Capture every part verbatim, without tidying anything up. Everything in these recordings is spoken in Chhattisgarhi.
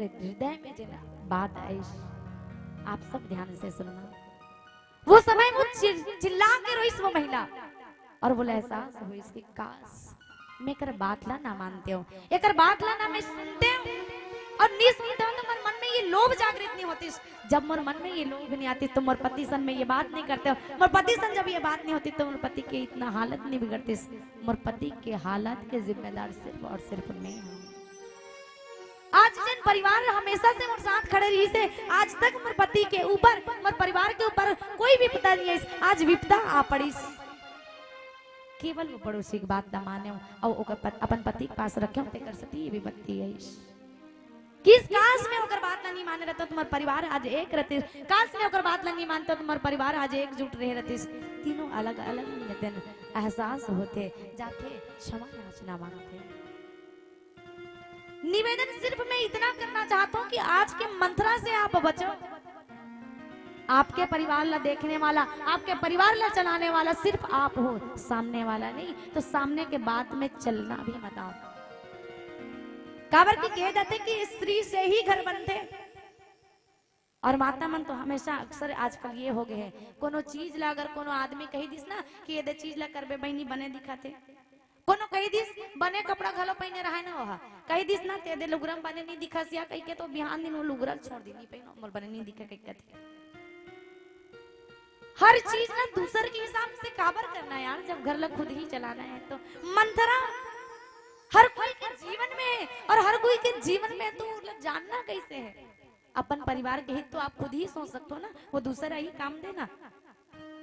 हृदय में जेन बात आइस, आप सब ध्यान से सुनना। वो समय वो चिल-, चिल्ला के रोइस वो महिला, और बोले, एहसास होइस कि काश मैं एकर बात ला ना मानतेंव, एकर बात ला ना मैं सुनतेंव, और नी सुनतेंव तो मोर मन में ये लोभ जागृत नी होतिस। जब मोर मन में ये लोभ नी आतिस तो मोर पति सन मैं ये बात नी करतेंव। मोर पति सन जब ये बात नी होतिस तो मोर पति के इतना हालत नी बिगड़तिस। मोर पति के हालत के जिम्मेदार सिर्फ और सिर्फ मैं हूँ। आज जेन परिवार हमेशा से मोर साथ खड़े रहिस हे, आज तक मोर पति के ऊपर, मोर परिवार के ऊपर कोई विपदा नी आइस, आज विपदा आ पड़िस। केवल वो पड़ोसी के बात ला मानेंव अउ ओकर पत-, अपन पति के पास रखेंव, तेकर सेती ये विपत्ति आइस। किस काश में ओकर बात ला नी माने रहतेंव तो मोर परिवार आज एक रहतिस, काश में ओकर बात ला नी मानतेंव तो मोर परिवार आज एकजुट रहे रहतिस। तीनों अलग-अलग मिलतेन, एहसास होथे, जाथे, क्षमा याचना मांगथे। निवेदन सिर्फ मैं इतना करना चाहता हूँ कि आज के मंथरा से आप बचो। आपके परिवार ला देखने वाला, आपके परिवार ला चलाने वाला सिर्फ आप हो, सामने वाला नहीं। तो सामने के बात में चलना भी मत आओ। काबर कि कहे जाथे कि स्त्री से ही घर बनथे। और माता मन तो हमेशा अक्सर आजकल ये हो गए हे, कोनो चीज ला अगर कोनो आदमी कही दिस ना कि ये दे चीज ला करबे बहिनी बने दिखाथे, कोनो कही दिस बने कपड़ा घलो पहिने रहय ना ओहा, कही दिस ना ते दे लुगरा म बने नी दिखस या कहिके तो बिहान दिन वो लुगरा ल छोड़ दी, नी पहिनो, मोर बने नी दिखे कहिके कथे। हर चीज ना दूसर के हिसाब से काबर करना यार, जब घर ला खुद ही चलाना है तो। मंथरा हर कोई के जीवन में है और हर कोई के जीवन में तू मतलब जानना कैसे है? अपन परिवार के हित तो आप खुद ही सोच सकते हो ना, वो दूसर ही काम देना।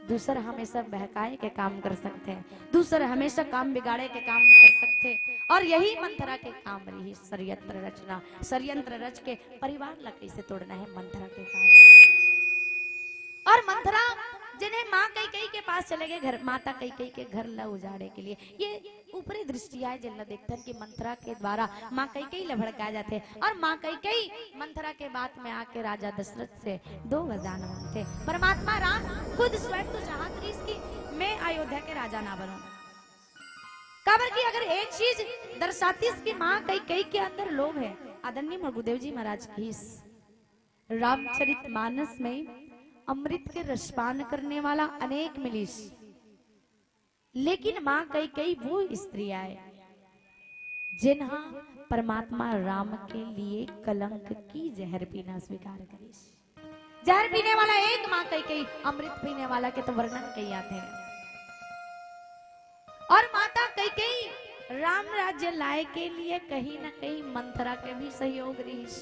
दूसर हमेशा बहकाए के काम कर सकथे, दूसर हमेशा काम बिगाड़े के काम कर सकथे। और यही मंथरा के काम रहिस, षड्यंत्र रचना, षड्यंत्र रच के परिवार ला कैसे तोड़ना है, मंथरा के काम। और मंथरा जिन्हें माँ कैकेयी के पास चले गए, घर, माता कैकेयी के घर ला उजाड़े के लिए, ये ऊपरी दृष्टि आय, जेन ला देखथन कि मंथरा के द्वारा माँ कैकेयी ला भड़काए जाथे और माँ कैकेयी मंथरा के बात में आके राजा दशरथ से दो वरदान मांगथे। परमात्मा राम खुद स्वयं तो चाहत रहिस कि मैं अयोध्या के राजा ना बनूं, काबर कि अगर एक चीज दर्शातिस कि माँ कैकेयी के अंदर लोभ है, आदरणीय मोर गुरुदेव जी महाराज कहिस, रामचरित मानस में अमृत के रसपान करने वाला अनेक मिलिस, लेकिन माँ कैकेयी वो स्त्री आय, जिन्हा परमात्मा राम के लिए कलंक की जहर पीना स्वीकार करिस। जहर पीने वाला एक माँ कैकेयी, अमृत पीने वाला के तो वर्णन कई आथे। और माता कैकेयी राम राज्य लाए के लिए कहीं ना कहीं मंथरा के भी सहयोग रहिस।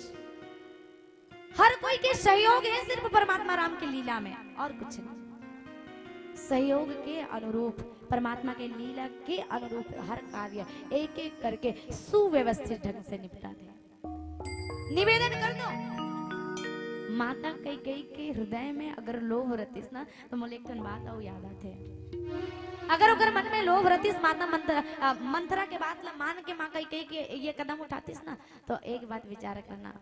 हर कोई के सहयोग है सिर्फ परमात्मा राम के लीला में, और कुछ नहीं। सहयोग के अनुरूप, परमात्मा के लीला के अनुरूप हर कार्य एक एक करके सुव्यवस्थित ढंग से निपटा दे। निवेदन कर दो, माता कैकेयी के हृदय में अगर लोभ रहतिस ना, तो मोला एक ठन बात अउ याद आथे। अगर ओकर मन में लोभ रहतिस, माता मंथरा, अ, मंथरा के बात ला मान के माँ कैकेयी के ये कदम उठातिस ना, तो एक बात विचार करना,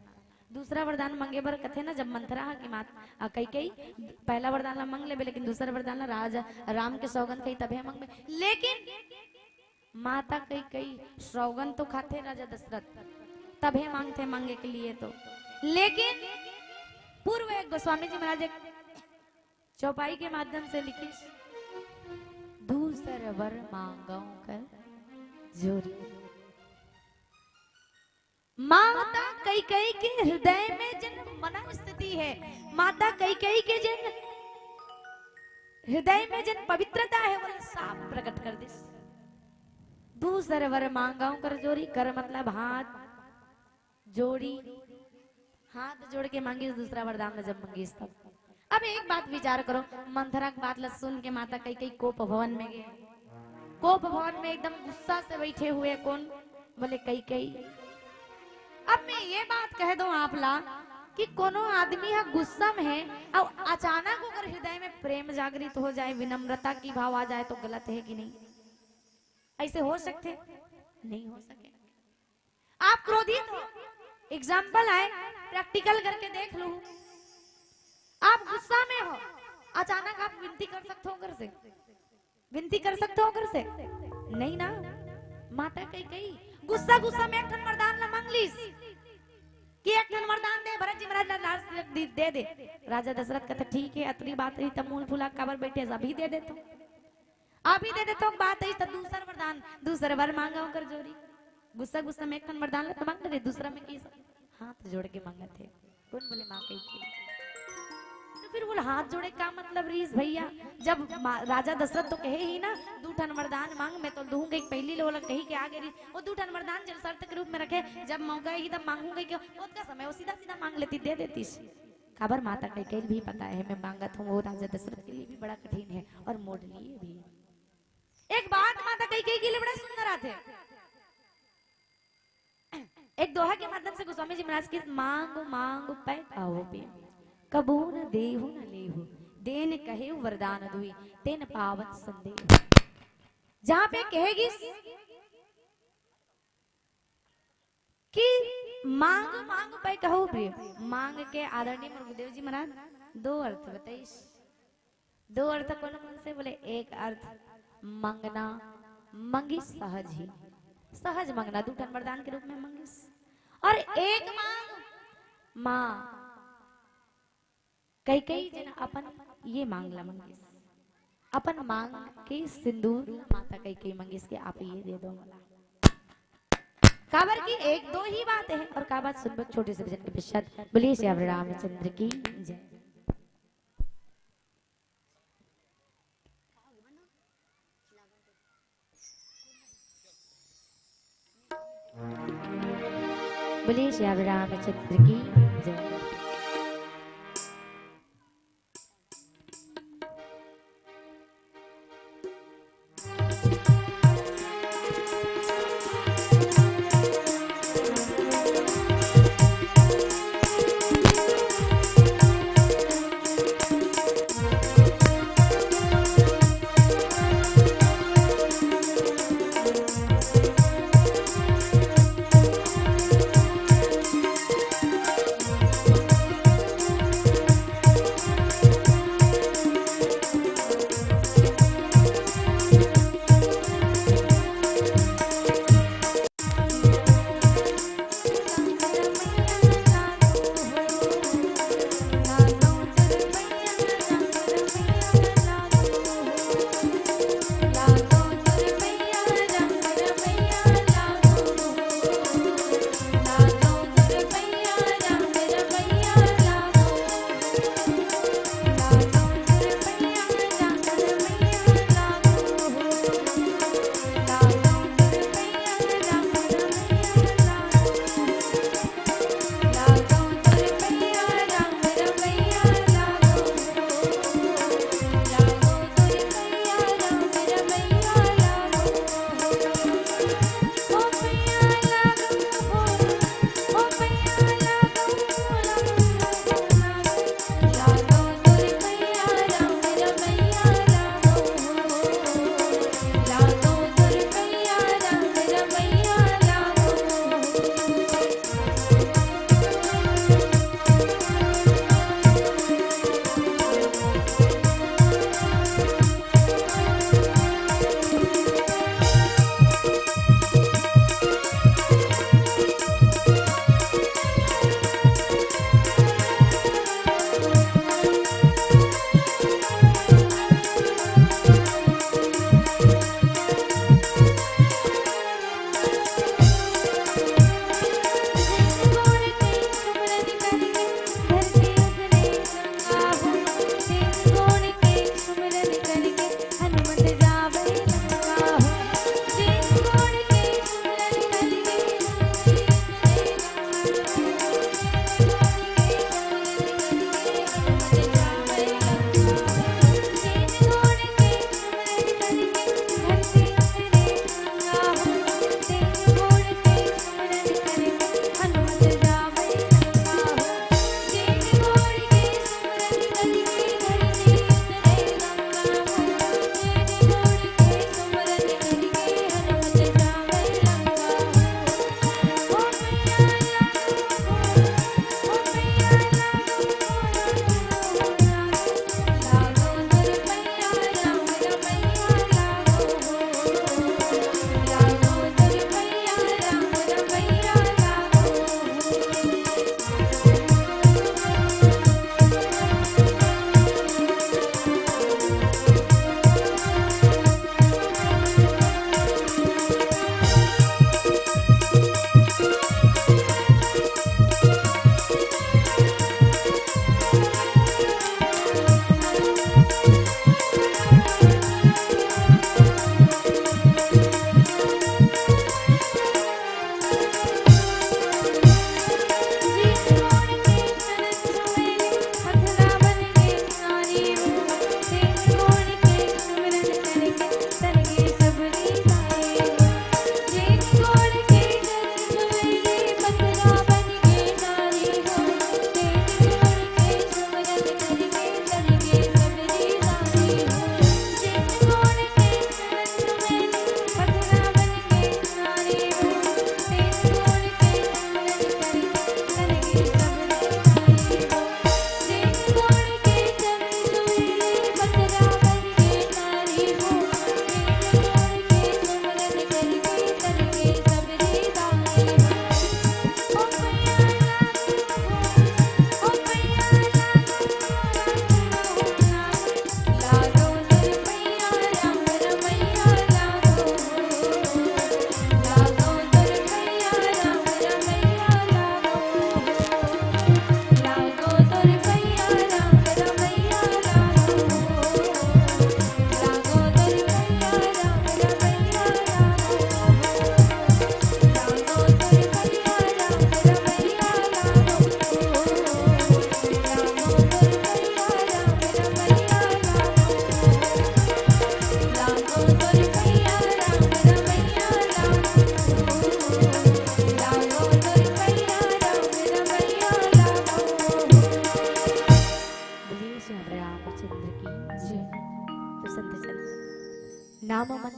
दूसरा वरदान मांगे बर कथे ना, जब मंथरा ह कि मात-, अ, कैकेयी, पहला वरदान ला मांग लेबे, लेकिन दूसरा वरदान ला राज, राम के सौगंध कही तभे मांगबे। लेकिन माता कैकेयी सौगंध तो खाथे राजा दशरथ, तभे मांगथे मांगे के लिए तो। लेकिन पूर्व एक गोस्वामी जी महाराज एक चौपाई के माध्यम से लिखिस, दूसर वर मांगव कर जोरी। माता कैकेयी के हृदय में जिन मनस्थिति है, माता कैकेयी के जिन हृदय में जिन पवित्रता है, वो साफ प्रकट कर दिस। दूसर वर मांगव कर जोरी, कर मतलब हाथ जोड़ी, हाथ जोड़ के मांगिस दूसरा वरदान ला जब मांगिस तब। अब एक बात विचार करो, मंथरा के बात ला सुन के माता कैकेयी कोप भवन में गए। कोप भवन में एकदम गुस्सा से बैठे हुए कौन? बोले कैकेयी। अब मैं ये बात कह दूं आप ला कि कोनो आदमी हा गुस्सा में है और अचानक ओकर हृदय में प्रेम जागृत हो जाए, विनम्रता की भाव आ जाए तो गलत है कि नहीं? ऐसे हो सकते? नहीं हो सके। आप क्रोधित हो, एग्जाम्पल आए, प्रैक्टिकल करके देख लो। आप गुस्सा में हो, अचानक आप विनती कर सकते हो घर से? विनती कर सकते हो घर से? नहीं ना। माता कैकेयी गुस्सा गुस्सा में एक ठन वरदान ला मांग लीस कि एक ठन दे दे। राजा दशरथ कहते, ठीक है, अतनी बात रही त मूल फुला काबर बैठे, अभी दे देथों, अभी दे देथों। बात रही त दूसर वरदान, दूसर वर मांगा ओकर जोरी। गुस्सा गुस्सा में एक ठन वरदान ला त मांग ले, दूसरा में कइसे हाथ जोड़ के मांगत हे। कोन बोले माँ कइके? तो फिर बोले, हाथ जोड़े का मतलब रहिस भैया? जब मा-, राजा दशरथ तो कहे ही ना, दू ठन वरदान मांग, मैं तो दूंगा, एक पहली ले ओला कही के आगे रहिस, वो दू ठन वरदान जब शर्त के रूप में रखे, जब मौका ही तब मांगूंगा, क्यों? ओतका समय वो सीधा सीधा मांग लेती, दे देती। काबर माता कइके भी पता है, मैं मांगत हूँ, वो राजा दशरथ के लिए भी बड़ा कठिन है और मोर लिए भी। एक बात माता कइके के लिए बड़ा सुंदर आथे। एक दोहा के माध्यम से गोस्वामी जी महाराज की, मांग मांग पै पाओ बे, कबू न देहु न लेहु, देन कहे वरदान दुई, तेन पावत संदेह। जहाँ पे कहेगी कि मांग मांग पै कहू बे, मांग के आदरणीय मोर गुरुदेव जी महाराज दो अर्थ बताइस। दो अर्थ कोन कोन से बोले? एक अर्थ मंगना, मंगी सहज ही, सहज मंगना, दू ठन वरदान के रूप में मंगिस। और एक मांग माँ कइके जेन अपन ये मांग ला मंगिस, अपन मांग के सिंदूर माता कइके मंगिस के आप ये दे दो मोला। काबर की एक दो ही बात है और का बात सुनबो छोटे से भजन के पश्चात। बोलिए श्री रामचंद्र की जय। बोलिए श्री रामचंद्र की जय।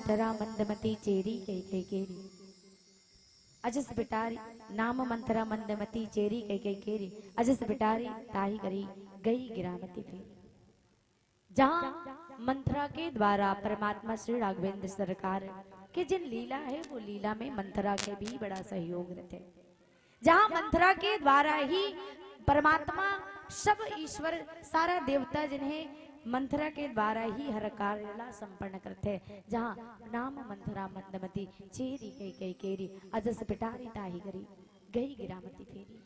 मंथरा मंदमती चेरी कहि कहि केरी। अजस बिटारी, नाम मंथरा मंदमती चेरी कहि कहि केरी। अजस बिटारी ताहि करी गई गिरामती फेरी। जहाँ मंथरा के द्वारा परमात्मा श्री राघवेंद्र सरकार के जिन लीला है, वो लीला में मंथरा के भी बड़ा सहयोग रहते। जहाँ मंथरा के द्वारा ही परमात्मा, सब ईश्वर, सारा देवता, जिन्हें मंथरा के द्वारा ही हर कार्य ला संपन्न करते, जहाँ नाम मंथरा मंदमती चेरी कहि कहि केरी। अजस बिटारी ताहि करी गई गिरामती फेरी।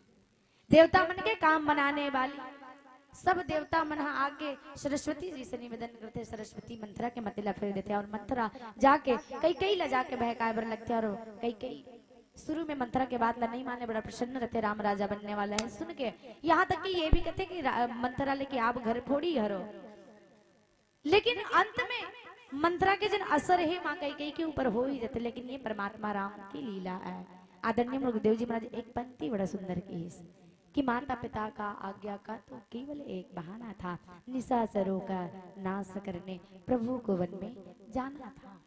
देवता मन के काम बनाने वाली, सब देवता मन ह आके सरस्वती जी से निवेदन करते, सरस्वती मंथरा के मति ला फेर देथे और मंथरा जाके कैकेयी ला जाके बहकाए बर लगथे और कैकेयी शुरू में मंथरा के बात ला नहीं माने, बड़ा प्रसन्न रहते, राम राजा बनने वाला है सुन के। यहाँ तक कि ये भी कहते कि रा-, मंथरा ले कि आप घर फोड़ी हरो। लेकिन अंत में मंथरा के जन असर हे माँ कैकेयी के ऊपर हो ही जाते, लेकिन ये परमात्मा राम की लीला है। आदरणीय गुरुदेव जी महाराज एक पंक्ति बड़ा सुंदर की है कि माता पिता का आज्ञा का तो केवल एक बहाना था, निशाचरों का नाश करने प्रभु को वन में जाना था।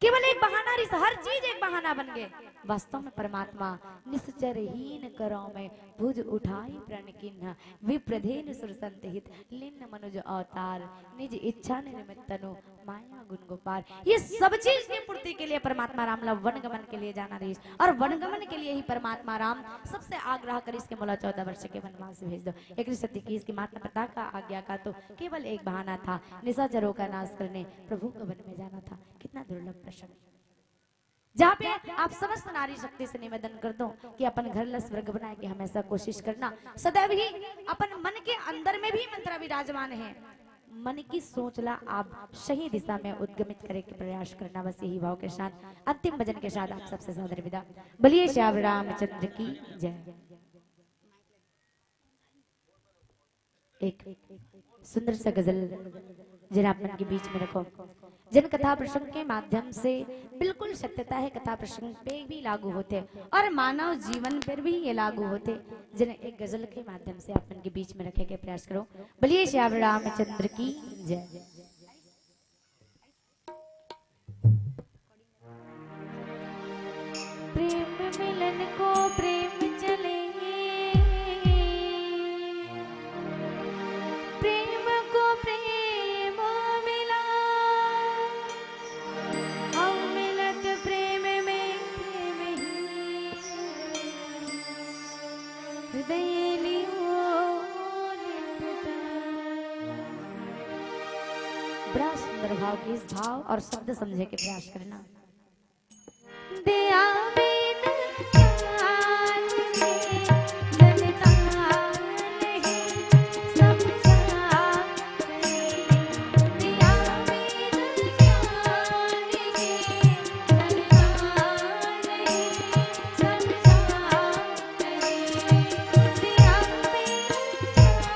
केवल एक बहाना रिहिस, हर चीज एक बहाना बन गए। वास्तव में परमात्मा निश्चर हीन करौ में भुज उठाई प्रण कीन्ह, विप्रधेनु सुरसंत हित लीन्ह मनुज अवतार, निज इच्छा निर्मित तनु माया गुण गुपार। ये सब चीज की पूर्ति के लिए परमात्मा राम ला वन गमन के लिए जाना रिहिस और वन गमन के लिए ही परमात्मा राम सबसे आग्रह करिस कि मोला चौदह वर्ष के वनवास भेज दो। एक रिश्ते की इसकी माता पिता का आज्ञा का तो केवल एक बहाना था, निशाचरों का नाश करने प्रभु को वन में जाना था। कितना दुर्लभ प्रसंग। जहाँ पे आप समस्त नारी शक्ति से निवेदन कर दो कि अपन घर ला स्वर्ग बनाए के हमेशा कोशिश करना, सदैव ही अपन मन के अंदर में भी मंथरा विराजमान है। मन की सोच ला आप सही दिशा में उद्गमित करे के प्रयास करना, बस यही भाव के साथ अंतिम भजन के साथ आप सबसे सादर विदा। बोलिए श्याम रामचंद्र की जय। एक सुंदर सा गजल जरा आप मन के बीच में रखो, जन कथा प्रसंग के माध्यम से बिल्कुल सत्यता है, कथा प्रसंग पे भी लागू होते और मानव जीवन पर भी ये लागू होते। जन एक गजल के माध्यम से आप मन के बीच में रखे के प्रयास करो। बोलिए श्याम रामचंद्र की जय। प्रेम मिलन को प्रेम चले, प्रेम को प्रेम मिला, हम मिलत प्रेम में प्रेम ही हृदय लियो लिपटा। बड़ा सुंदर भाव की इस भाव और शब्द समझे के प्रयास करना। दया बिन ज्ञान है, दलता नहीं समझा नहीं। दया बिन ज्ञान है, दलता नहीं समझा नहीं। दया बिन ज्ञान है,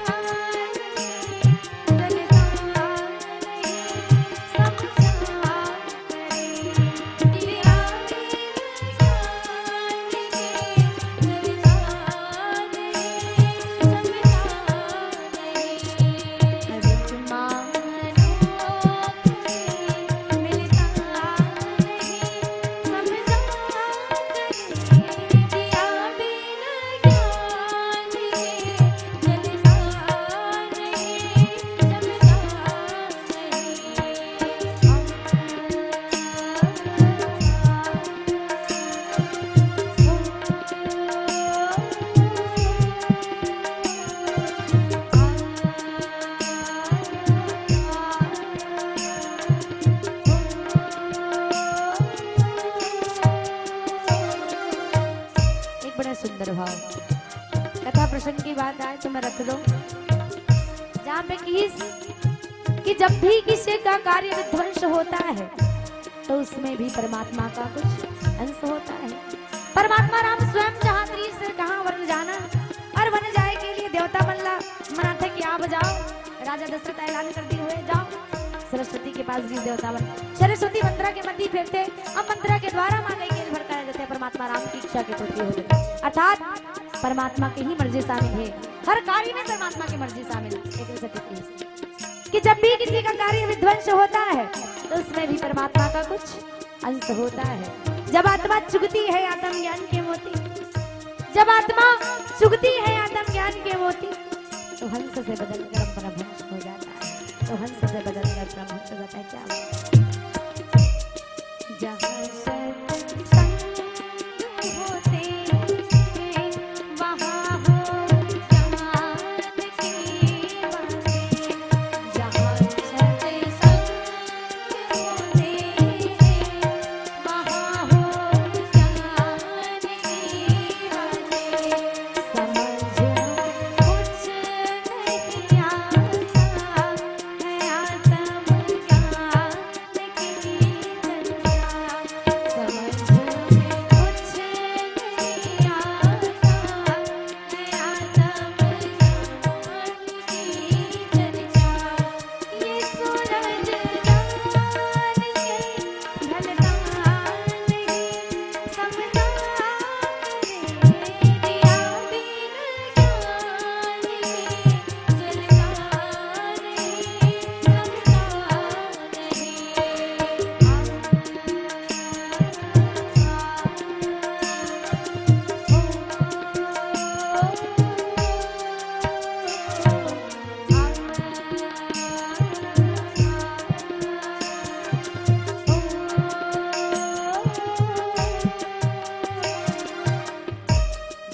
दलता नहीं समझा एक बड़ा सुंदर भाव। कथा प्रसंग की बात आए तो मैं रख दूं, जहाँ पे किस कि जब भी किसी का कार्य विध्वंस होता है तो उसमें भी परमात्मा का कुछ अंश होता है। परमात्मा राम स्वयं जहाँ त्रिशर कहाँ वन जाना और वन जाए के लिए देवता मन ला मनाथे कि आप जाओ, राजा दशरथ ऐलान कर दिए हुए जाओ सरस्वती के पास। जिस देवता मन सरस्वती मंथरा के मति फेरथे, अब मंथरा के द्वारा मांगे के भड़काया जाते हैं, परमात्मा राम की इच्छा के पूर्ति हो जाती है। अर्थात परमात्मा की ही मर्जी शामिल है, हर कार्य में परमात्मा की मर्जी शामिल है। एक रिश्ते की कि जब भी किसी का कार्य विध्वंस होता है, तो उसमें भी परमात्मा का कुछ अंश होता है। जब आत्मा चुगती है आत्मज्ञान के मोती, जब आत्मा चुगती है आत्मज्ञान के मोती, तो हंस से बदलकर अपभ्रंश हो जाता है। तो हंस से बदलकर अपभ्रंश हो जाता है। क्या बात है? जहाँ सत्संग होते हैं, वहाँ हो ज्ञान की बातें। जहाँ सत्संग होते हैं, वहाँ हो ज्ञान की बातें। समझ में कुछ नहीं आता है आत्मज्ञान की चर्चा। समझ में कुछ नहीं आता है आत्मज्ञान की चर्चा। ये सूरज दान के ढलता नहीं, समता नहीं, दिया बिन ज्ञान के जलता नहीं, समता नहीं।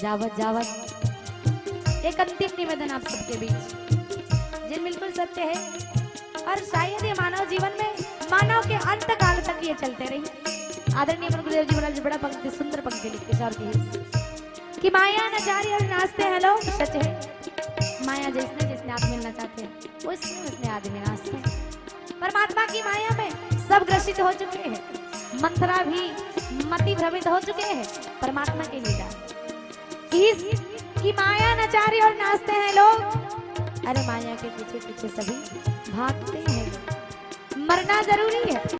जावत जावत एक अंतिम निवेदन आप सबके बीच, जिन बिल्कुल सत्य है और शायद ये मानव जीवन में मानव के अंत काल तक ये चलते रही। आदरणीय गुरुदेव जी महाराज बड़ा पंक्ति, सुंदर पंक्ति लिखते हैं और कि माया नचारी और नाचते हैं लोग, सच है। माया जिसने जिसने आप मिलना चाहते हैं, उसने उसने आदमी नाचते हैं। परमात्मा की माया में सब ग्रसित हो चुके हैं, मंथरा भी मति भ्रमित हो चुके हैं। परमात्मा के लीला इस की माया नचारी और नाचते हैं लोग। अरे माया के पीछे पीछे सभी भागते हैं लोग। मरना जरूरी है।